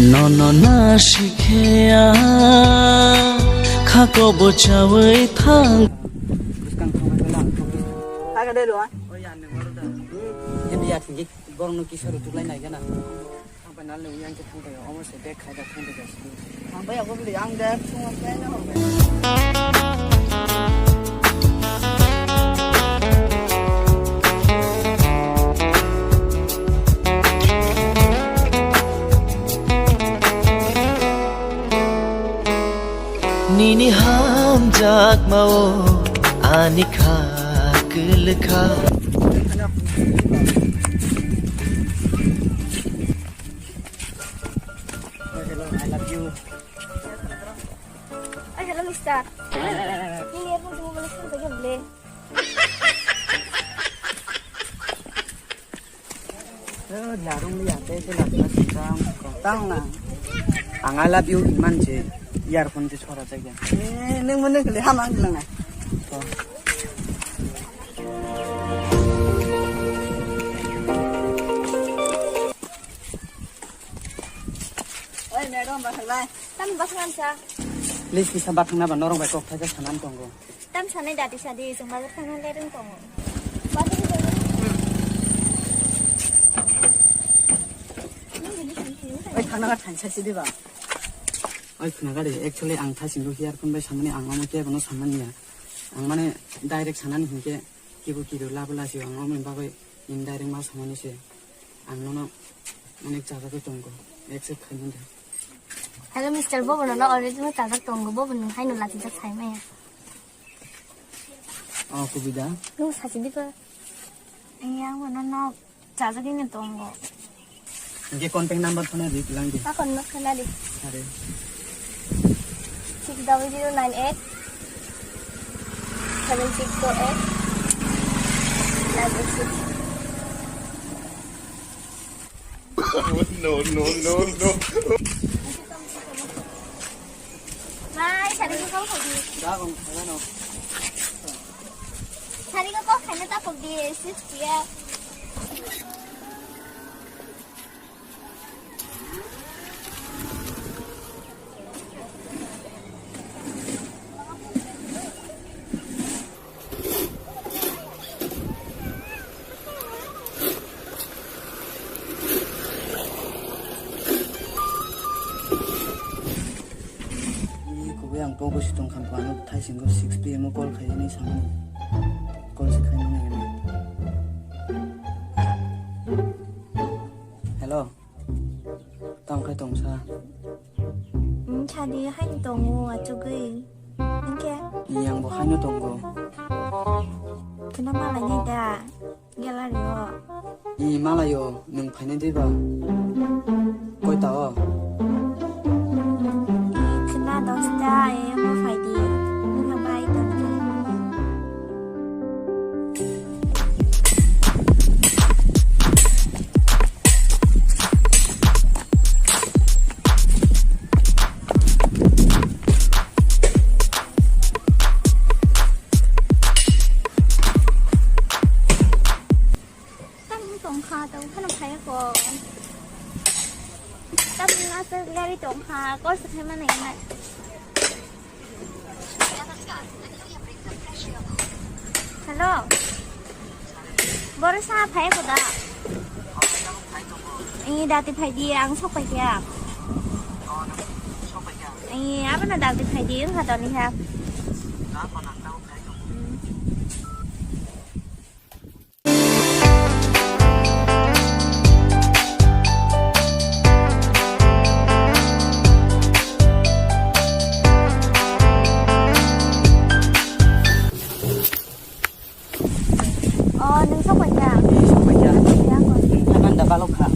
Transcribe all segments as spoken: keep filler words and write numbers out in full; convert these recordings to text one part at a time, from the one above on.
Nono na sikhe a kha kobo chawi thang. Bwskang thangbai bela ang thangwi. Kaka de lo a? Oi, ang nang oro da. Hindi ya thangki borok no kisoro tuklai nai gana. Thangbai nal nung yang ke thangbai omo se bag khai da thangbai da. Thangbai ya bobli ang da thung ang kai na ho. Nini hamjakmao ani kha kwlwkha. Hello, I love you. Ay, hello, mister. Ini earphone cuma boleh kan pegang boleh. Eh, larung liya, teh, teh, larung liya, tang, tang na. Ang I love you, iman je, earphone je chora jagya. Eh, neng mana kali hamang lang na. Oh. Oi, madam, bathang lai. Tam bathang sa. Please, kisa bathang na ba, norok bai kok thaisa sanan tongo. Tam sanai dati sadi, chwng bazar thangna lereng tongo. Bazar thangna. Oi, thangna ka thansa sidi ba. Oi, khna gari, actually ang thasing ro earphone bai samani ang omo kebono samani ya. Ang mane direct sanani hinkhe kibo kido labo lasio ang omo bagwi indirect ma samani se. Ang nono onek chajagwi tongo, accept khaimani da. Hello, mister, bobo nono already no chajak tongo, bobo nwng haino lachijak saimaya. Oh, kubui da? Nwng sachi dikha. Iya, ang bono no chajagwi no tongo. Hingke contact number phone ri lang di. Akon no khana di. Are. Six double zero nine eight seven six two eight nine eight six. No, no, no, no. Bye, sari ko call khaidi. Da bang khala no. Sari ko call khaina ta pok di, six dia. Ni kubui ang pogo si tong kha, ano thai singo six P M o call khai ni samani. Call si khai mani. Hello. Tamo khai tong sa? Hmm, sadi haino tongo, achugwi. Hingke? Ni ang bo haino tongo. Kena malai nai da, gallery o. Ni malai o, nwng phainai dei ba? Koi ta o? Kena dosta, e, mo phai di. Nwng bai tong. Tam tongkha, tongkha no phai ko. Tam na se gari tongkha, kor se khai mane na. Hello. Boro sa phai ko da? Ini dati phai di, ang sok pai kya. Ini apa na dati phai di, ang kata ni ha. Hmm. Oh, nung sok paikha? Sok paikha. Yang ko. Nung khaman da balok kha.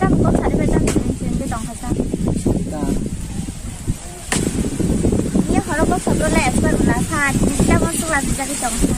Tamo kok sari bai tamo sini sini tong kha sa. Sita. Iya, horo kok sabro le expert bula sa, kita mau surat jadi tong sa.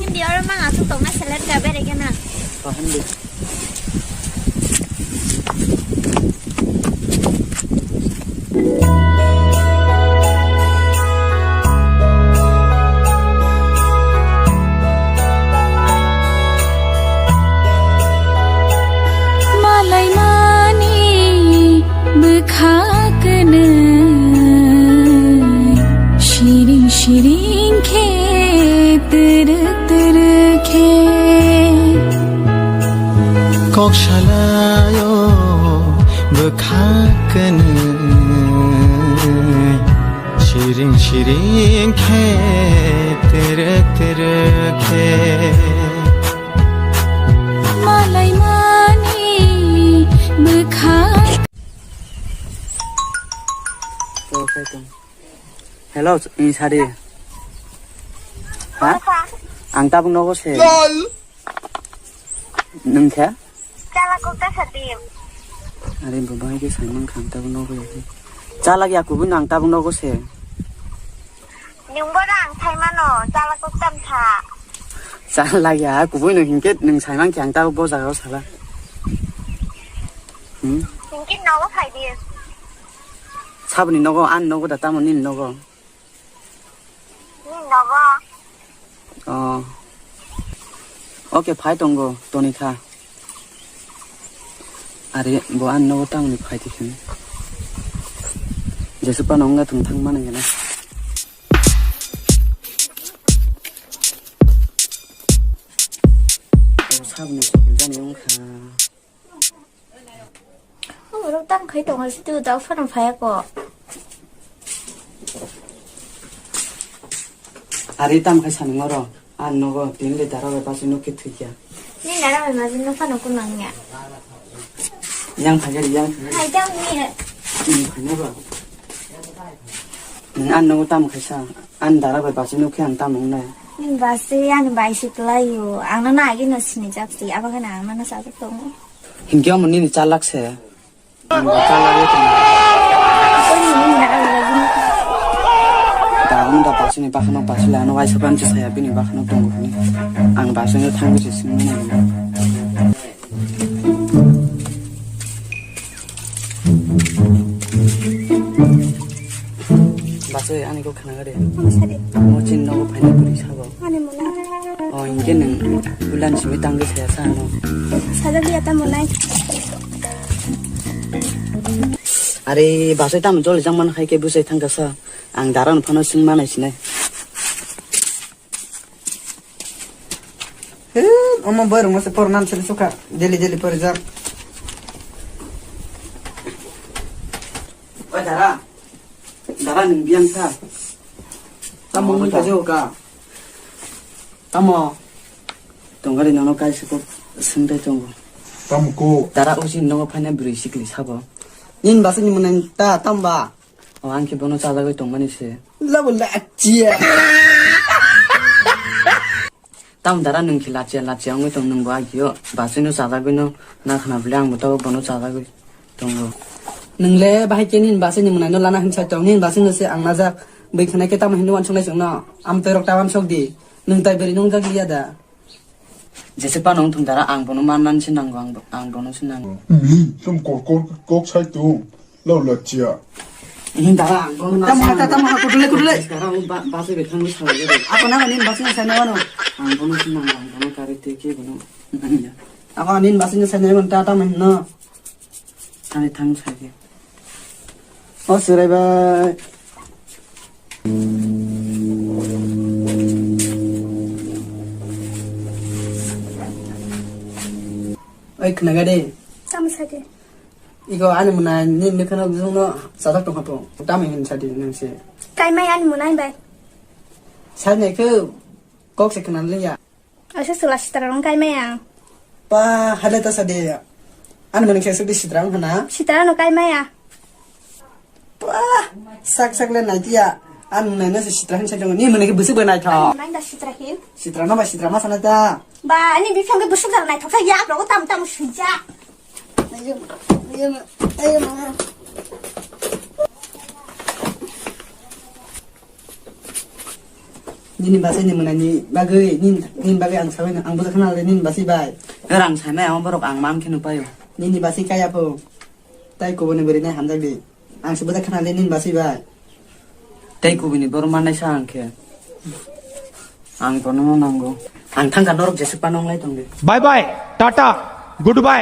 Hindi orang mang asuk tong na selet ka bere kena. Paham deh. Khe turu turu khe. Kok salayo bwkha kwnwi. Siring siring khe turu turu khe. Malai mani bwkha. Hello, ni sari. Ha? Ang tabuk nogo se. Nwng khe? Chala kok ta sadi. Are bo bai ke saimang khang tabuk nogo. Chala ya kubun ang tabuk nogo se. Nwng bo rang saimano, chala kok tam tha. Chala ya kubun nwng hinkhe nwng saimang khe ang tabuk bo jaga o sala. Hmm? Hinkhe nogo phai di. Saboni nogo, an nogo da tamo nini nogo. Ni nogo. Oh. Oke, phai tongo, toni kha. Are, bo an nogo tamoni phai tikhin. Jesu pa nonga thung thang mana gana. Oh, sabni sokol jani wngkha. Borok tamo khai tongo, situ dao phano phaiya ko. Ari tamo khai sanwng oro, ang nogo tin le dara bai bachwi nuk khe thwi kha. Ni dara bai bachwi nuk phano kunang ya. Yang phai gari, yang phai gari. Hai tamo ni. Ni phai na ba. Ang nogo tamo khai sa, ang dara bai bachwi nuk khe ang tamo wngnai. Ni bachwi ani bai si kwlai o, ang no nagi no sini jak si, abo khana ang no sajak tongo. Hinkhe omo nini chalak se. Ang bo chalagwi tongo. Da, ang da basini bakhano basile ano waisa ban se saya bini bakhano tongo hwnwi. Ang basini thangwi se singmani. Basoi ani kok khna gade. Ang sadi. Mo chin nogo phaina puri sabo. Ani mona. O, hinkhe nwng bulan simi tangwi saya sa ano. Sajak liya tamo nai. Are, basai tamo joli jang man khai khe busai thang kasa. Ang dara no phano sing manai sinai. He, omo boy rong se por nan sele suka. Jeli jeli por jak. Oi dara. Dara nwng biyang kha. Tamo wngkha je oka. Tamo. Tongari nono kaisa kok swngtai tongo. Tamo ko. Dara usi nogo phaina bwrwi sikli sabo. Nini basini mwnai ta tamba. O ang khe bono chajagwi tongmani se. Labo lachia. Tamo dara nwng khe lachia lachia wngwi tong nwng bo agio. Basino chajagwino nakhna bwle ang bo tabuk bono chajagwi tongo. Nwng le bahai khe nini basini mwnaino lana hinsa tong, nini basino se ang najak. Bwi khwnai khe tamo hinwi uansuknai chwngno? Amtwi rok ta uansuk di. Nwng tai bwrwi nungjak liya da? Jese phano wngthung dara, ang bono mannani se nango, ang bo-, ang bono se nango. Bini chum kor kor kok sai tung. Labo lachia. Ihin dara ang bono na. Tamo ha, tamo ha, kudule, kudule. Dara ang ba-, bachai bai thangwi salai jadu. Ako na nini basino sai na wano. Ang bono se nango, ang bono kari te khe bono nangya. Ako nini basino sai na wano ta tamo hinno. Thani thang sai khe. O chwrai bai. Oi khnaga de. Tamo sai de. Iko ani mwnai ni mikha no bujung no sajak tong hapo. Tamo hin sadi nang se. Kai mai ani mwnai bai. Sai nai khe kok se khna liya. Asa sula sitra rong kai maya. Pa hale ta sadi. Ani mwnai khe sudi sitra rong hana. Sitra no kai maya. Pa sak sak le nai tiya. Ani mwnai no se sitra hin sa jong. Ni mwnai khe busuk bai nai tho. Nai da sitra hin. Sitra no ba sitra ma sana ta. Ba ani bifang khe busuk jar nai thok sa ya rogo tam tam suja. Ayo, ayo, ayo. Nini basai ni mwnai ni bagwi, nin, nin bagwi ang sabai no, ang buja khna le nini basai bai. Rang sanai ang borok ang mam khe nupayo. Nini basai kaya pho. Tai kubuni bwrwi nai hamjak di. Ang se buja khna le nini basai bai. Tai kubuni borok mannai sa ang khe. Ang bono no nango. Ang thangkha norok jesuk pa nonglai tong di. Bye bye, tata, goodbye.